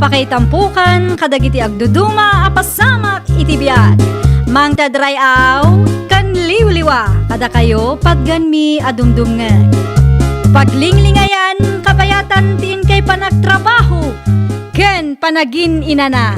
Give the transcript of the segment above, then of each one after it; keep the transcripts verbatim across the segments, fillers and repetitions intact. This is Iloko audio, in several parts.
Pakaitampokan kadagiti agduduma a pasamak iti biag. Mangted ray-aw ken liwliwa kadakayo patganmi a dumdumngeg. Paglinglingayan, kabayatan ti inkay panagtrabaho ken panagin-inana.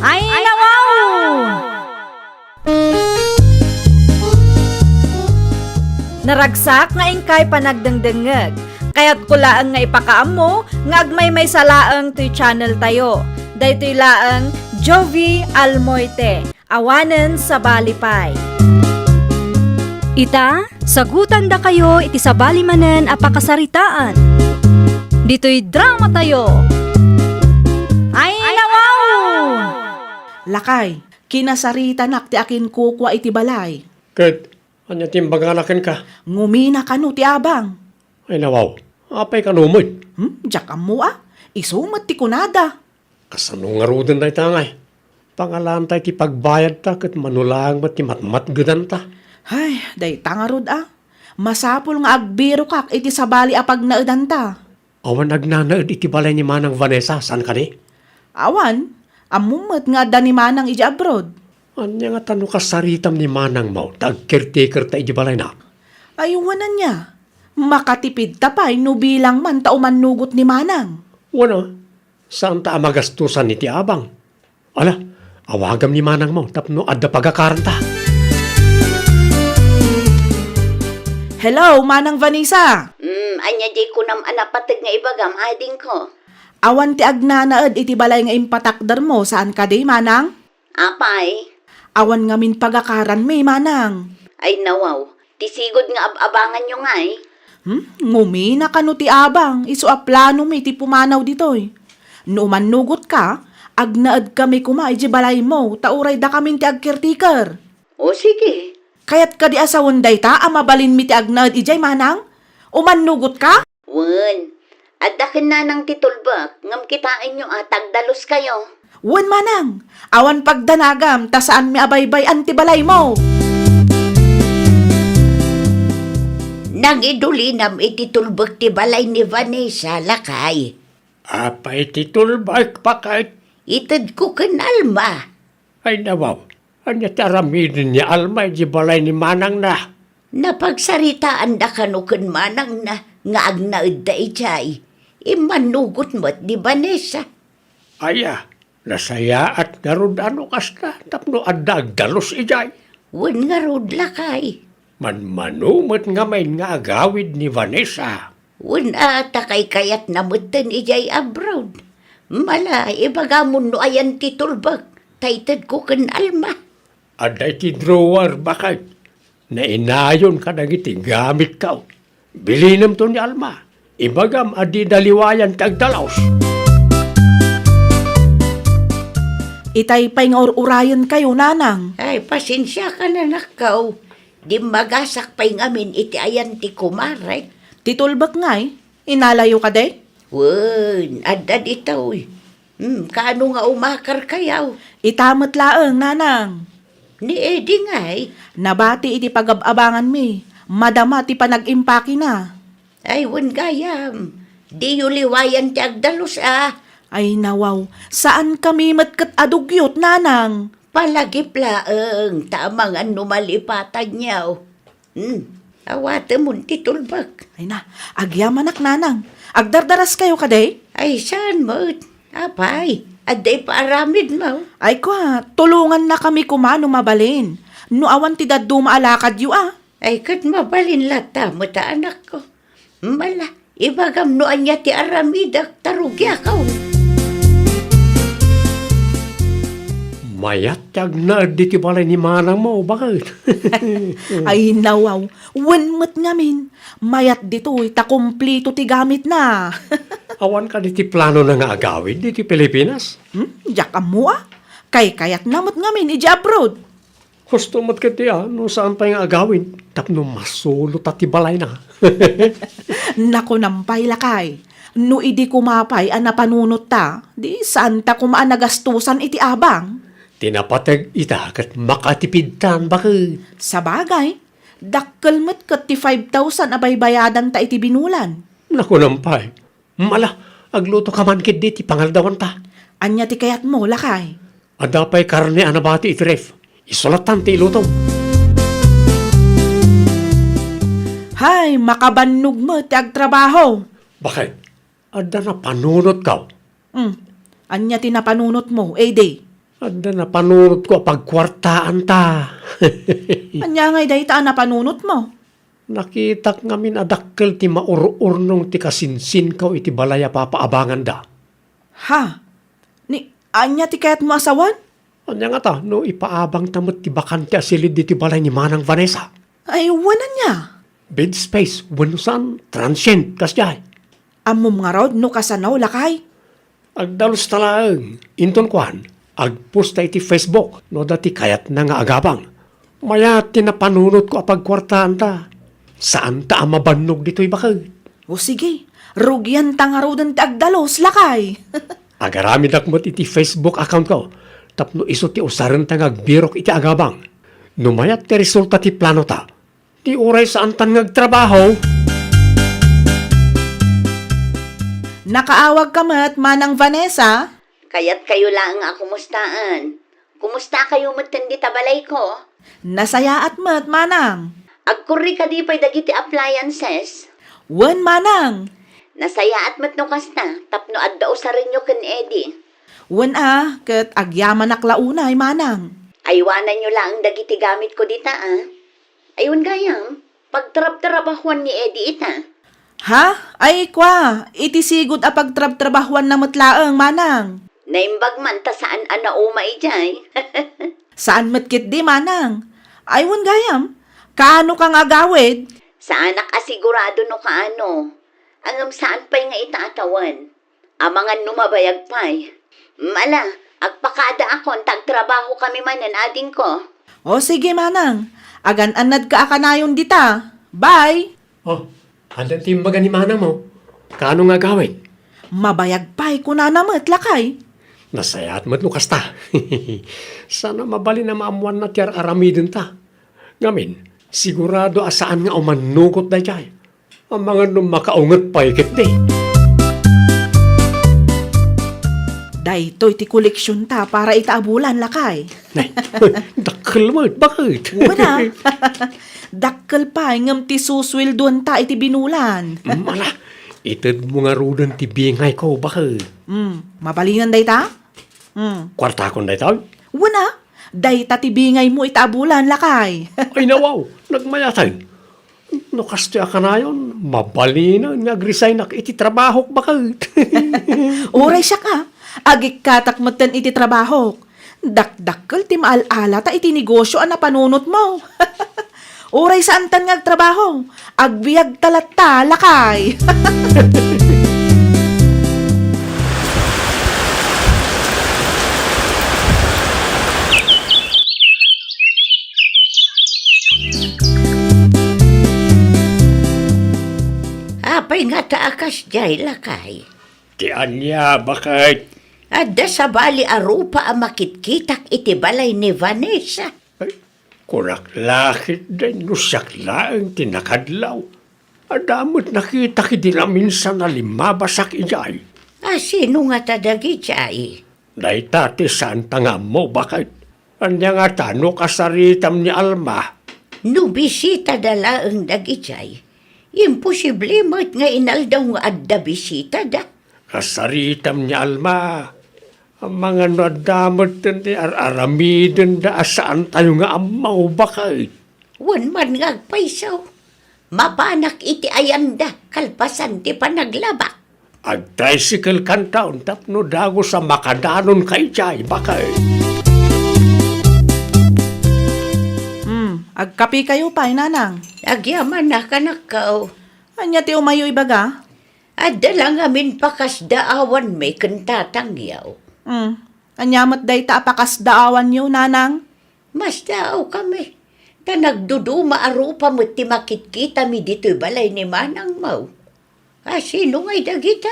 Ay, nawaw! Naragsak nga inkay panagdengdengngeg. Kayatko laeng nga ipakaammo nga agmaymaysa laeng toy channel tayo. Daytoy laeng Jovie Almoite, awanen sabali pay. Ita, sagutandakayo iti sabali manen a pakasaritaan. Ditoy drama tayo. Ay, nawaw! Lakay, kinasaritanak ti akinkukua iti balay. Ket ania ti imbagana kenka? Ngumina kano ti abang. Ay, nawaw. Apay kano met? Hmm, diak ammo a. Isu met ti kunada. Kasano ngaruden dayta ngay? Pangalaanta iti pagbayadta ket mano laeng met ti matmatgedanta. Ay, dayta ngarud a. Masapul nga agbirokak iti sabali a pagnaedanta. Awan agnanaed iti balay ni Manang Vanessa, saan kadi? Awan, ammom met nga adda ni Manang idiay abroad. Ania ngata no kasaritam ni Manangmo ta agcaretakerta idiay balayna? Ay, wen ania, makatipidta pay no bilang man ta umannugot ni Manang. Wen a, saanta a magastosan iti abang. Ala, awagam ni Manangmo tapno adda pagakaranta. Hello, Manang Vanessa! Mm, ania diay kunam a napateg nga ibagam, adingko? Awan ti agnanaed iti balay nga impatakdermo, saan kadi, Manang? Apay? Awan ngamin pagakaranmi, Manang. Ay, nawaw. Ti sigud nga ab-abanganyo ngay? Hmm? Ngumina kano ti abang, isu a planomi ti pumanaw ditoy. No umannugotka, agnaedkami koma idiay balaymo, ta uray dakamin ti agcaretaker. O, sige. Kayat kadi a sawen dayta a mabalinmi ti agnaed idiay, Manang? Umannugotka? Wen, adda ken nanang ti tulbek, ngem kitaenyo a tagdaluskayo. Wen, Manang, awan pagdanagam ta saanmi a baybay-an ti balaymo. Nangidulinam iti tulbek ti balay ni Vanessa, lakay. Apay ti tulbek, baket? Itedko ken Alma. Ay, nawaw, ania ti aramiden ni Alma idiay balay ni manangna? Napagsaritaanda kano ken manangna nga agnaedda idiay. Immannugot met ni Vanessa. Aya, nasayaat ngarud a no kasta tapno adda agdalus idiay. Wen ngarud, lakay. Manmano met ngamin nga agawid ni Vanessa. Wen a, ta kaykayatna metten idiay abroad. Mala, ibagamon no ayan ti tulbek, ta itedko ken Alma. Adda iti drawer, baket. Nainayon kadagiti gamitko. Bilinemto ni Alma. Ibagam a dida liwayan ti agdalus. Itay pay nga ur-urayenkayo, nanang. Ay, pasensiakan, anakko. Dimmagasak pay ngamin iti ayan ti kumarek. Ti tulbek ngay, inalayo kadi? Wen, adda ditoy. Hmm, kaano nga umakarkayo? Ita met laeng, nanang. Ni Eddie ngay? Nabati iti pagab-abanganmi. Madama ti panag-impakena. Ay, wen gayam. Diyo liwayan ti agdalus a. Ay, nawaw. Saankami met ket a dugyot, nanang. Palagip laeng, ta amangan no malipatanyo. Hmm, awatemon ti tulbek. Ay na, agyamanak, nanang. Agdardaraskayo kadi? Ay, saan met? Apay, adda ipaaramidmo? Ay kua, tulongannakami koma no mabalin. No awan ti dadduma a lakadyo a. Ay, ket mabalin latta met a, anakko. Mala, ibagam no ania ti aramidek, ta rugiakon. Mayat ti agnaed iti balay ni manangmo, baket. Ay, nawaw. Wen met ngamin. Mayat ditoy ta kumplito ti gamitna. Awan kadi ti planona nga agawid iti Pilipinas? Hmm? Diak ammo a. Kaykayatna met ngamin idiay abroad. Husto met ketdi a no saan pay nga agawid tapno masulota ti balayna. Nakunam pay, lakay, no idi koma pay a napanunotta, di saanta koma a nagastosan iti abang. Ti napateg ita ket makatipidtan, baket. Sabagay, dakkel met ket ti five thousand a baybayadanta iti binulan. Nakunam pay, Mala, Aglutoka man ketdi ti pangaldawanta. Ania ti kayatmo, lakay? Adda pay karne a nabati iti ref. Isu lattan ti ilutom. Hay, makabannog met ti agtrabaho. Bakit? Adda napanunotko. Hmm. Ania ti napanunotmo, Eddie? Adda napanunotko a pagkuartaanta. Ania ngay dayta a napanunotmo? Nakitak ngamin a dakkel ti maur-urnong ti kasinsinko iti balay a papaabanganda. Ha? Ni, ania ti kayatmo a sawen? Ania ngata no ipaabangta met ti bakante a silid ditoy balay ni Manang Vanessa? Ay, wen ania? Bed space, wenno saan, transient, kasdiay. Ammom ngarud no kasano, lakay? Agdalusta laeng, inton kuan, agposta iti Facebook no adda ti kayatna nga agabang. Mayat ti napanunotko a pagkuartaanta. Saanta a mabannog ditoy baket. O sige, rugianta ngaruden ti agdalus, lakay. Agaramidak met iti Facebook accountko tapno isu ti usarenta nga agbirok iti agabang. No mayat ti resulta ti planota, ti uray saantan nga agtrabaho. Nakaawagka met, Manang Vanessa? Kayatkayo laeng a kumustaan. Kumustakayo metten dita balayko? Nasayaat met, Manang. Agkurri kadi pay dagiti appliances? Wen, Manang. Nasayaat met no kasta, tapno adda usarenyo ken Eddie. Wen a, ket agyamanak la unay, Manang. Aywananyo laeng dagiti gamitko dita, a. Ay, wen gayam, pagtrabtrabahuan ni Eddie ita. Ha? Ay, kua, iti sigud a pagtrabtrabahuanna met laeng, Manang. Naimbag man ta saan a nauma idiay. Saan met ketdi, Manang. Ay, wen gayam, kaanoka nga agawid? Saanak a sigurado no kaano. Ngem saan pay nga ita a tawen. Amangan no mabayag pay. Ala, agpakadaakon ta agtrabahokami manen, adingko. O sige, Manang. Agan-annadka a kanayon dita. Bye! O, adda ti imbaga ni manangmo. Kaano nga agawid? Mabayag pay, kunana met, lakay. Nasayaat met no kasta. Saan a mabalin a maammoanna ti ar-aramidenta. Ngamin, sigurado a saan nga umannugot daydiay. Amangan no makaunget pay ketdi. Daytoy ti koleksionta para ita a bulan, lakay. Nay, dakkel met, baket? Wen a. Dakkel pay ngem ti susueldoanta iti binulan. Mm, ala, itedmo ngaruden ti bingayko, baket? Mm, mabalinan dayta? Mm. Kuartakon daytoy? Wen a, dayta ti bingaymo ita a bulan, lakay. Ay, nawaw, nagmayaten. No kastoy a kanayon, mabalinen nga agresignak iti trabahok, baket. Uray siak a, agikkatak metten iti trabahok. Dakdakkel ti maal-alata iti negosio a napanunotmo. Uray saantan nga agtrabaho, agbiagta latta, lakay. Apay ngata a kasdiay, lakay? Ti ania, baket? Adda sabali a rupa a makitkitak iti balay ni Vanessa. Ay, kunak la ketdin no siak laeng ti nakadlaw. Adda met nakitak idi naminsan a limmabasak idiay. A, sino ngata dagidiay? Dayta ti saanta nga ammo, baket. Ania ngata no kasaritam ni Alma? No bisitada laeng dagidiay, imposible met nga inaldaw nga adda bisitada. Kasaritam ni Alma, amangan no adda metten ti ar-aramidenda a saantayo nga ammo, baket. Wen man nga agpayso, mapanak iti ayanda kalpasan ti panaglabak. Agtricycle kanton tapno dagus a makadanonka idiay, baket. Hmm, agkapikayo pay, nanang? Agyaman a kanakkaw. Ania ti umayo ibaga? Adda la ngamin pakasdaawanmi ken tatangyaw. Hmm, ania met dayta a pakasdaawanyo, nanang? Masdaawkami, ta nagduduma a rupa met ti makitkitami ditoy balay ni manangmo. A, sino ngay dagita?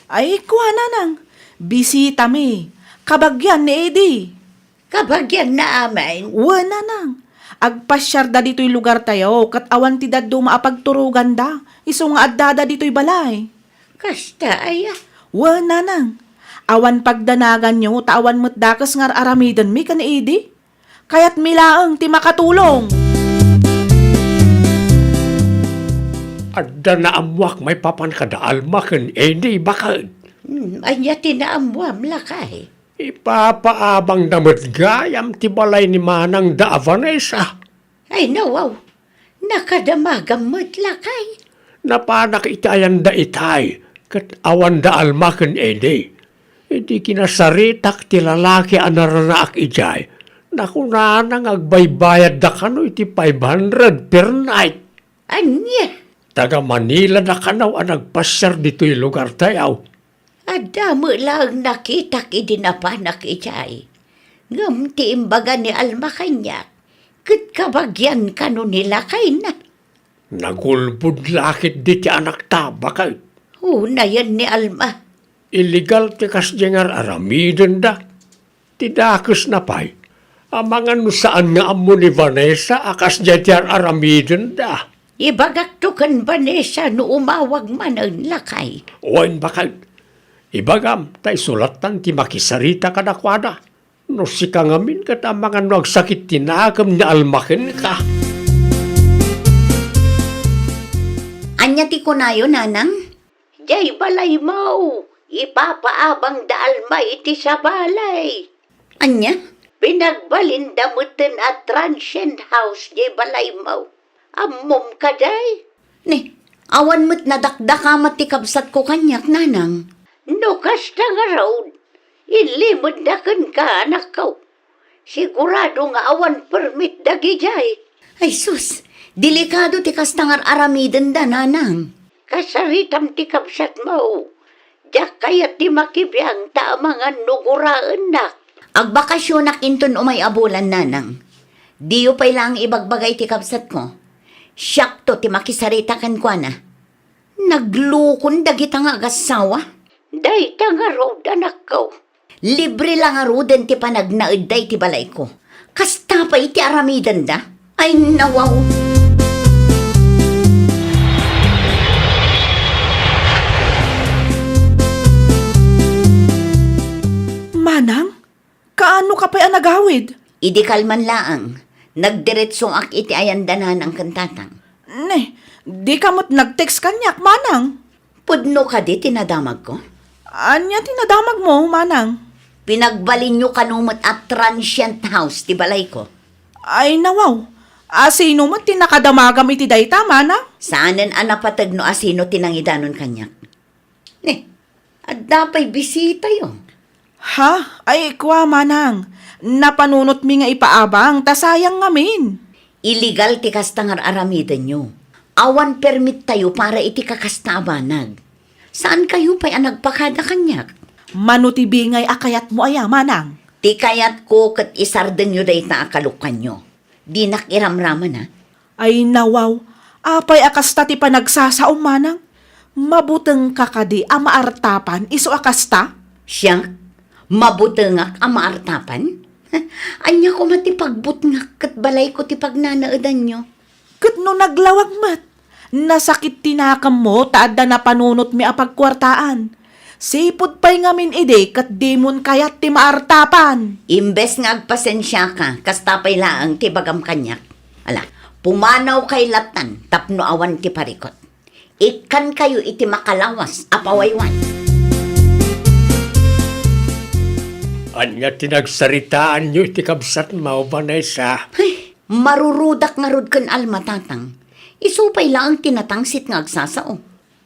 Ay, kua, nanang, bisitami. Kabagian ni Eddie. Kabagianna amin? Wen, nanang. Agpasiarda ditoy lugartayo, ket awan ti dadduma a pagturoganda, isu nga addada ditoy balay. Kasta aya? Wen, nanang, awan pagdanaganyo ta awan met dakes nga ar-aramidenmi ken idi. Kayatmi laeng ti makatulong. Adda naammoak maipapan kada Alma ken Edi, baket. Hmm, ania ti naammoam, lakay? Ipapaabangda met gayam ti balay ni manangda a Vanessa. Ay, nawaw. Nakadamagam met, lakay. Napanak iti ayanda itay, ket awanda Alma ken Edi. Idi kinasaritak ti lalaki a naranaak idiay, nakunana nga agbaybayadda kano iti five hundred per night. Ania? Taga Manila da kano a nagpasiar ditoy lugartayo. Adda met laeng nakitak idi napanak idiay. Ngem ti imbaga ni Alma kaniak, ket kabagian kano ni lakayna. Nagulbod la ketdi ti anakta, baket. Unayen ni Alma. Illegal ti kasdiay nga ar-aramidenda. Ti dakesna pay, amangan no saan nga ammo ni Vanessa a kasdiay ti ar-aramidenda. Ibagakto ken Vanessa no umawag manen, lakay. Wen, baket. Ibagam ta isu lattan ti makisarita kadakuada. No sika ngamin ket amangan no agsakit ti nakem ni Alma kenka. Ania ti kunayo, nanang? Diay balaymo, ipapaabangda Alma iti sabali. Ania? Pinagbalinda metten a transient house diay balaymo. Ammom kadi? Ni, awan met nadakdakamat ti kabsatko kaniak, nanang. No kasta ngarud, ilimedda kenka, anakko. Sigurado nga awan permit dagidiay. Ay sus, delikado ti kasta nga ar-aramidenda, nanang. Kasaritam ti kabsatmo. Diak kayat ti makibiang ta amangan no guraennak. Agbakasionak inton umay a bulan, nanang. Diyo pay laeng ibagbaga iti kabsatko. Siakto ti makisarita kenkuana. Naglukon dagita nga agassawa. Dayta ngarud, anakko. Libre la ngaruden ti panagnaedda iti balayko. Kasta pay ti aramidenda? Ay, nawaw! Manang, kaano ka pay a nagawid? Idi kalman laeng, nagdiretsoak iti ayanda nanang ken tatang. Ne, di ka met nag-text kaniak, manang. Pudno kadi ti nadamagko? Ania ti nadamagmo, manang? Pinagbalinyo kano met a transient house ti balayko. Ay, nawaw. Asino met ti nakadamagam iti dayta, manang? Saanen a napateg no asino ti nangidanon kaniak. Ne, adda pay bisitayo. Ha? Ay, kua, manang. Napanunotmi nga ipaabang, ta sayang ngamin. Illegal ti kasta nga ar-aramidenyo. Awan permit tayo para iti kakasta a banag. Saankayo pay a nagpakada kaniak? Mano ti bingay a kayatmo aya, manang? Ti kayatko ket isardengyo dayta a kalokanyo. Dinak iramraman, a. Ay, nawaw, apay a kasta ti panagsasaom, manang? Mabutengka kadi a maartapan isu a kasta? Siak? Mabutengak a maartapan? Ania koma ti pagbutngak ket balayko ti pagnanaedanyo? Ket no naglawag met, nasakit ti nakemmo ta adda napanunotmi a pagkuartaan. Sipud pay ngamin idi ket dimon kayat ti maartapan. Imbes nga agpasensiaka, kasta pay laeng ti ibagam kaniak. Ala, pumanawkay lattan tapno awan ti parikut. Ikkankayo iti makalawas a pawayway. Ania ti nagsaritaanyo iti kabsatmo, Vanessa? Ay, marurudak ngarud ken Alma, tatang. Isu pay laeng ti natangsit nga agsasao.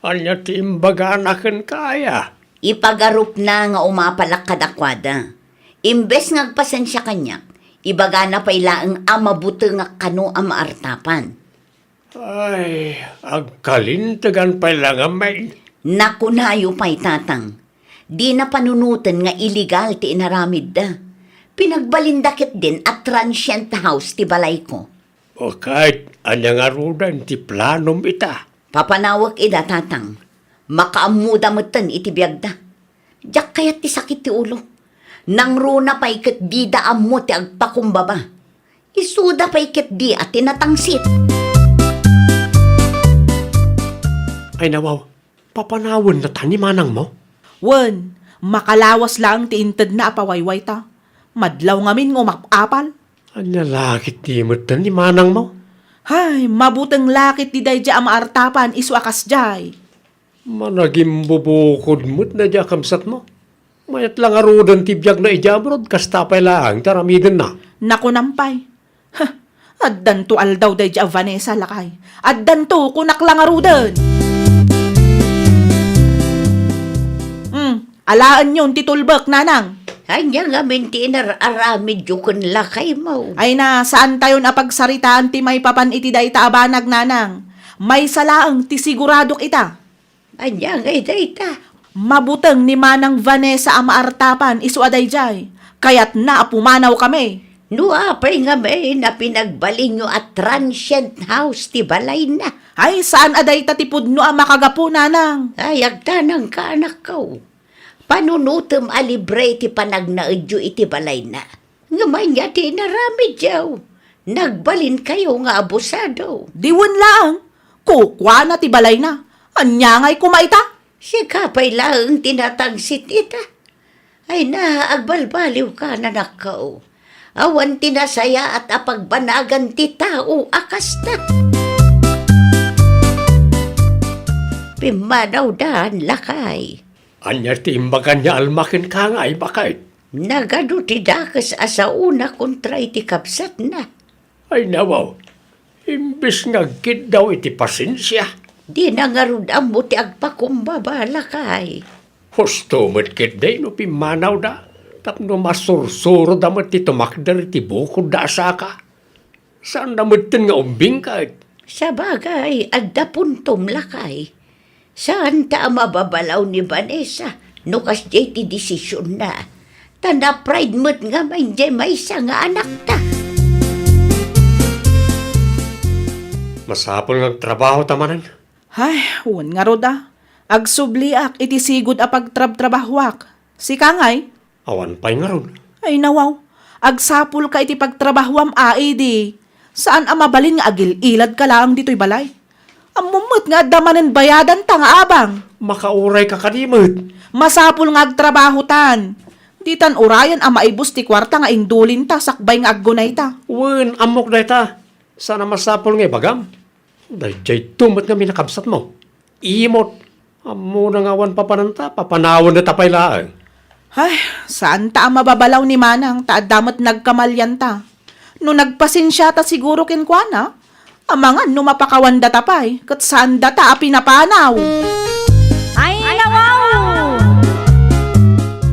Ania ti imbagana kenka aya? Ipagarupna nga umapalak kadakuada. Imbes nga agpasensia kaniak, ibagana pay laeng a mabutengak kano a maartapan. Ay, agkalintegan pay la ngamin. Nakunayo pay, tatang. Dina panunoten nga illegal ti inaramidda. Pinagbalinda ketdin a transient house ti balayko. O ket, ania ngaruden ti planom ita? Papanawek ida, tatang. Makaammoda metten iti biagda. Diak kayat ti sakit ti ulo. Nangruna pay ket dida ammo ti agpakumbaba. Isuda pay ket dia ti natangsit. Ay nawaw, papanawen ta ni manangmo? Wen, makalawas laeng ti intedna a pawaywayta. Madlaw ngamin nga umap-apal. Ania la ketdi metten ni manangmo? Hay, mabuteng la ketdi daydiay a maartapan isu a kasdiay. Managimbubukod met daydiay a kabsatmo. Mayat la ngaruden ti biagna idiay abroad, kasta pay laeng ti aramidenna. Nakunam pay. Huh, addanto aldaw daydiay a Vanessa, lakay. Addanto, kunak la ngaruden. Hmm, alaenyon ti tulbek, nanang. Ania ngamin ti inar-aramidyo ken lakaymo? Ay na, saantayon a pagsaritaan ti maipapan iti dayta a banag, nanang. Maysa laeng ti siguradok ita. Ania ngay dayta? Mabuteng ni Manang Vanessa a maartapan isu a daydiay. Kayatna a pumanawkami. No apay ngamin a pinagbalinyo a transient house ti balayna? Ay, saan a dayta ti pudno a makagapu, nanang. Ay, agtanangka, anakko. Panunotem a libre ti panagnaedyo iti balayna. Ngem ania ti inaramidyo? Nagbalinkayo nga abusado. Di wen laeng, kukuana ti balayna. Ania ngay koma ita? Sika pay laeng ti natangsit ita. Ay na, agbalbaliwka, nanakko. Awan ti nasayaat a pagbanagan ti tao a kasta. Pimmanawdan, lakay. Ania ti imbagan ni Alma kenka ngay, baket? Nagadu ti dakes a saona kontra iti kabsatna. Ay, nawaw, imbes nga agkiddaw iti pasensia. Dina ngarud ammo ti agpakumbaba, lakay. Husto met ketdi no pimmanawda, tapno masursuroda met ti tumakder iti bukodda a saka. Saanda metten nga umbingka. Sabagay, adda puntom, lakay. Saanta a mababalaw ni Vanessa no kasdiay ti desisionna. Ta na-pride met ngamin diay maysa nga anakta. Masapul nga agtrabahota manen. Ay, wen ngarud a. Agsubliak iti sigud a pagtrabtrabahoak. Sika ngay? Awan pay ngarud. Ay, nawaw. Agsapulka iti pagtrabahoam a idi. Saan a mabalin nga agil-iladka laeng ditoy balay. Ammom met nga adda manen bayadanta nga abang. Makaurayka kadi met. Masapul nga agtrabahotan. Ditan urayen a maibus ti kuarta nga indulinta sakbay nga aggunayta. Wen, ammok dayta. Saan a masapul nga ibagam. Daydiay to met ngamin a kabsatmo. Imot. Ammona nga awan papananta, papanawendata pay laeng. Ay, saanta a mababalaw ni Manang ta adda met nagkamalianta. No nagpasensiata siguro kenkuana, amangan no mapakawandata pay, ket saandata a pinapanaw. Ay, nawaw!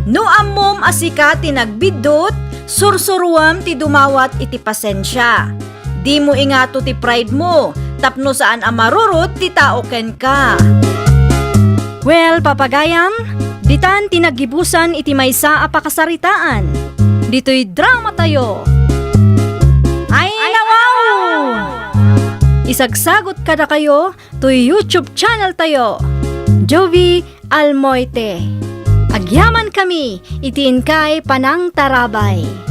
No ammom a sika ti nagbiddut, sursuruem ti dumawat iti pasensia. Dimo ingato ti pride mo, tapno saan a marurot ti tao kenka. Well, papagayam, ditan ti naggibusan iti maysa a pakasaritaan. Ditoy drama tayo. Ay, nawaw! Isagsagot kadakayo toy YouTube channel tayo, Jovie Almoite. Agyamankami iti inkay panangtarabay.